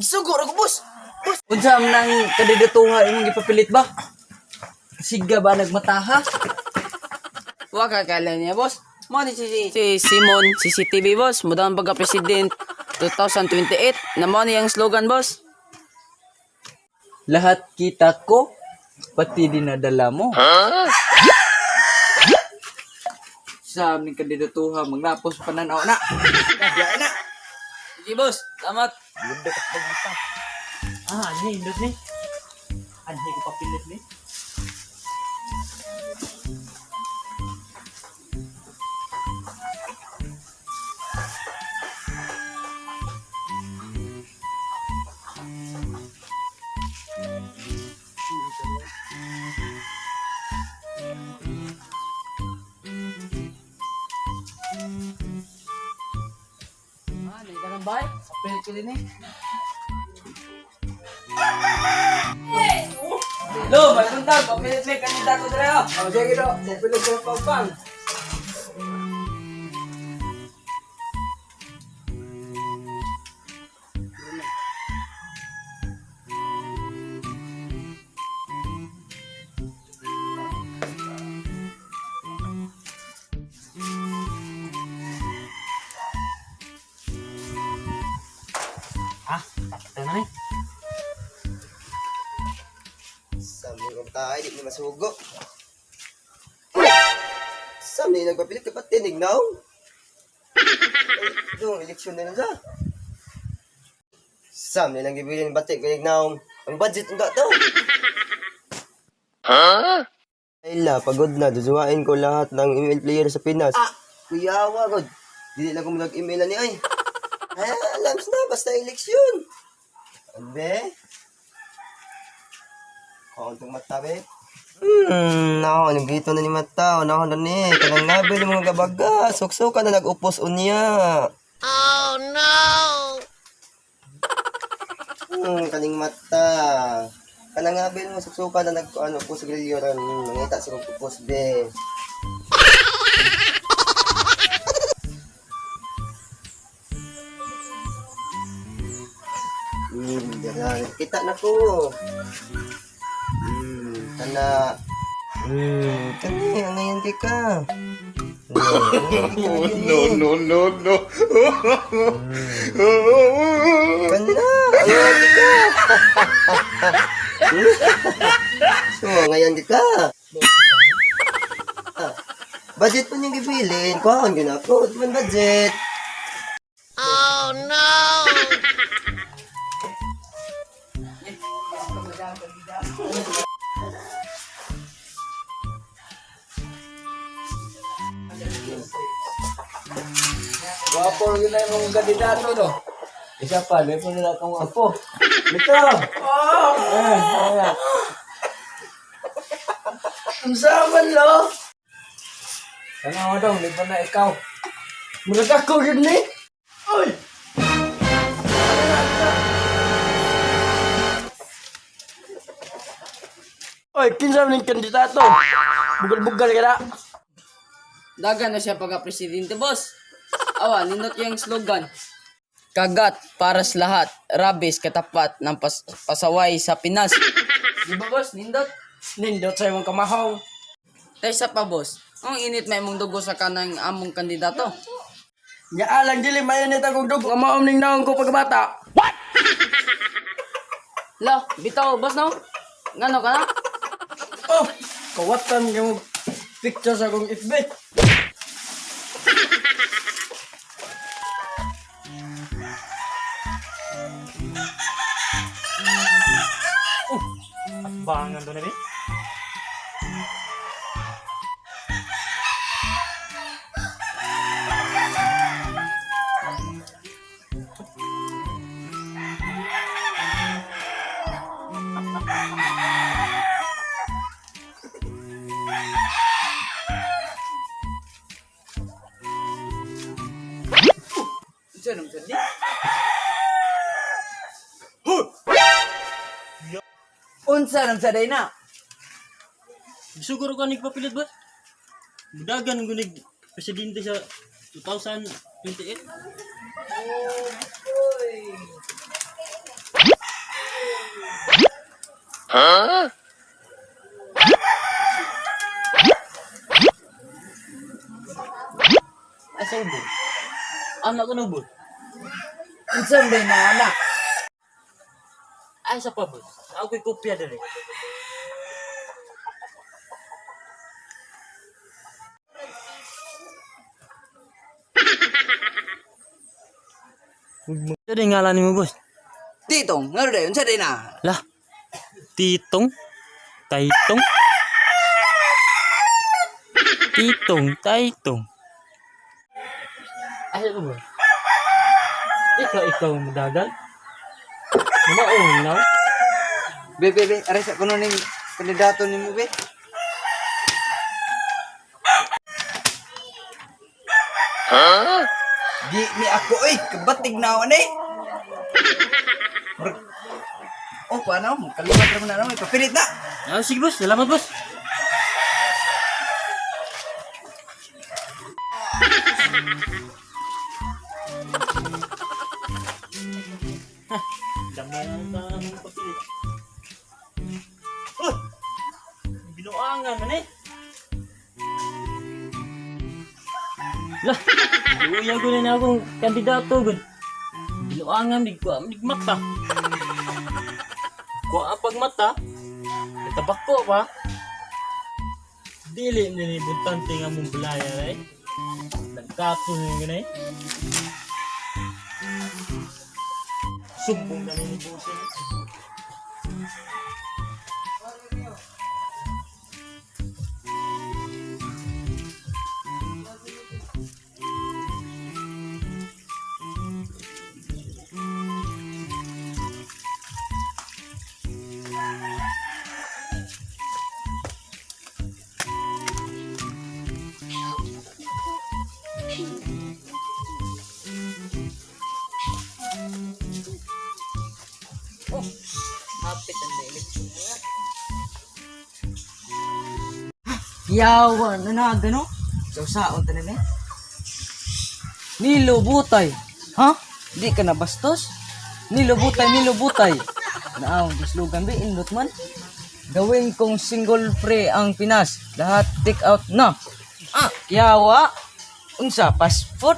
Gisugo ra ko, boss. Unsa man nang kandidatuha imong gipapilit ba? Siga ba nagmataha? Wa ka kala niya, boss. Mo ni si Simon CCTV, boss. Mudaon pagka president 2028. Na mo ni ang slogan, boss. Lahat kita ko, pati dinadala mo. Sa aming kandidatuha, maglapos pananaw na. Biyahe na. Sige, boss. Salamat. Ah, anhi, indot ni. Anhi ko papilit ni. Ah, nagka ng bay. Papilit ko din eh. Lo, may puntag. Papilit may kandidato dere ah. Oh, sige do, papilit ko pagpang. Ah, patay na ni. Sabi kong tayo, di ni masugo. Sabi ni nagpapilit ka patinig now. Ito, eleksyon na lang sa. Sam, nilang gibili ng batik kay now. Ang budget ang dato. Ay la, pagod na. Duduwain ko lahat ng email player sa Pinas. Ah! Kuyawa, god. Dili lang ko mag-email na ni ay. Ay, alams na, basta eleksyon. Abe? Kauntong mata, be. Nako, nagito na ni mata. Nako na ni. Kanang nabi ni mga gabaga. Suksuka na nag-upos unya. Oh, no! Kaning mata. Kanang nabi mo suksuka na nag ano upos grilyo ron. Mangita sa kong upos, be. Dara. Kita na ko. Kana. Kani, ang ngayon di ka. No, no, no, no. Kana, ang ngayon di ka. So, ngayon di ka. Ah, budget pa niyang gibilin. Kuhaan yun ako. Di man budget. Wapo yun na yung mga kandidato, no? Isa pa, may nila akong apo. Ito! Oh! Eh, ayan. Ang sama lo. Tanawa daw, liban na ikaw. Murag ako yun ni. Oy! Oy, kinsa man ning kandidato? Bugal-bugal ka na. Dagan na siya pagka-presidente, boss. Awa, nindot yung slogan. Kagat para sa lahat, rabis katapat ng pasaway sa Pinas. Di ba, boss? Nindot? Nindot sa imong kamahong. Taysa pa, boss. Ang init may imong dugo sa kanang among kandidato. Nya alang dili mainit akong dugo nga maom ning naong ko pagkabata. La, bitaw, boss no? Ngano ka na? Oh, kawatan kay mo picture sa akong FB. Bangan to na eh. Unsa nang sandi? Unsa nang saday na? Siguro ka nagpapilit ba? Budagan ko nig presidente sa 2028. Asa ba? Anak ko na ba? Unsa man na anak? Ay sa pa ba? Ako'y kopya dere. Ito din ngalan ni mo, boss. Titong, ngano day unsa day na? Lah. Titong. Taytong. Titong, taytong. Ay, ano ba? Ikaw, madagal. Mauna. Be be be, aray sa kuno ning kandidato nimo be. Di ni ako oy, kabatig na ako ni. Oh, paano? Kaliwat ra man na naman, papilit na. Ah, sige, boss. Salamat, boss. Hah, Damay na ang papilit. Oh! Binuangan man eh. Lah, luya ko na akong kandidato gud. Binuangan mig ko mig mata. Kuha pag mata. Tabako pa. Dili ni ni butante nga mong bulaya eh. Nagkato ni ganay. Sumbong na ni busin. Oh, hapit ang eleksyon na. Yawa, nanaga no? Sausaon ta na eh. Nilo butay. Ha? Di ka na bastos? Nilo butay, nilo butay. Naawang slogan be, indot man. Gawin kong single pre ang Pinas. Lahat take out na. Ah, yawa. Unsa, fast food?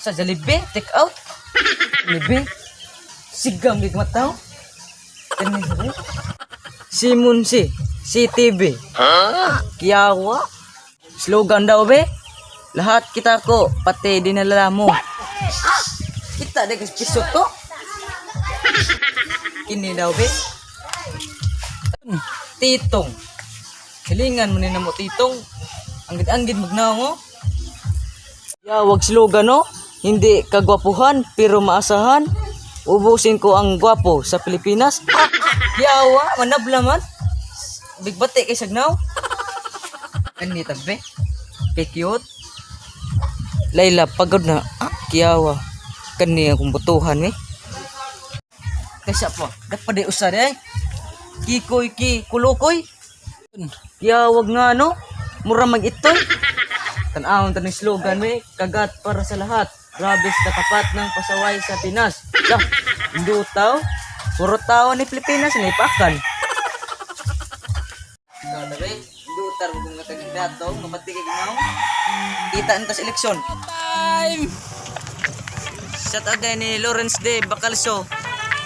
Sa Jollibee, take out? Jollibee? Sigang big mataw? Kani ba? Simon si CTV. Kiyawa. Slogan daw be. Lahat kita ko, pati dinala mo. Kita de kas piso to. Kini daw be. Titong. Hilingan mo ni namo titong. Anggid-anggid magnaw mo. Yawag slogan no. Hindi kagwapuhan pero maasahan. Ubusin ko ang gwapo sa Pilipinas. Yawa, manabla man. Bigbati kay sagnaw. Kani tabi. Kay cute. Layla, pagod na. Ah, kiyawa. Kani akong butuhan eh. Kaysa pa, dapat di usar eh. Kikoy ki kulukoy. Kiyawag nga no. Mura mag itoy. Tanawon tanong slogan me, kagat para sa lahat. Grabe sa katapat ng pasaway sa Pinas. Lah, hindi tao. Puro tao ni Pilipinas na ipakan. Grabe, hindi tao kung nga kandidato, mapati kay ginaw. Kita ang tas eleksyon. Time! Shout out din ni Lawrence D. Bacalso.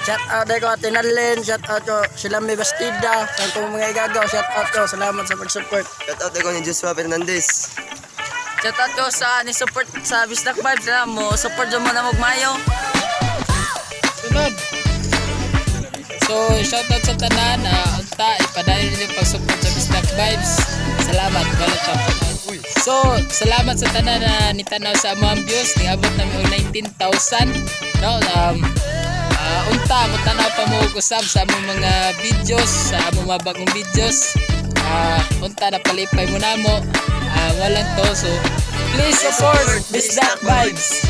Shout out ko Ate Nalin, shout out ko sila May Bastida, sa akong mga igagaw, shout out ko. Salamat sa pag-support. Shout out ko ni Joshua Fernandez. Shout out ko sa ni support sa Bisdak Vibes na mo support jud mo na magmayo. Sunod. So, shoutout sa tanan. Unta, ipadayon ninyo pag-support sa Bisdak Vibes. Salamat. Balot pa. So, salamat sa tanan na nitanaw sa among views. Niabot nami og 19,000. No, unta, mutanaw pa mo og usab sa among mga videos, sa among mga bagong videos. Unta, napalipay mo namo. Walang to. So, please support Bisdak Vibes.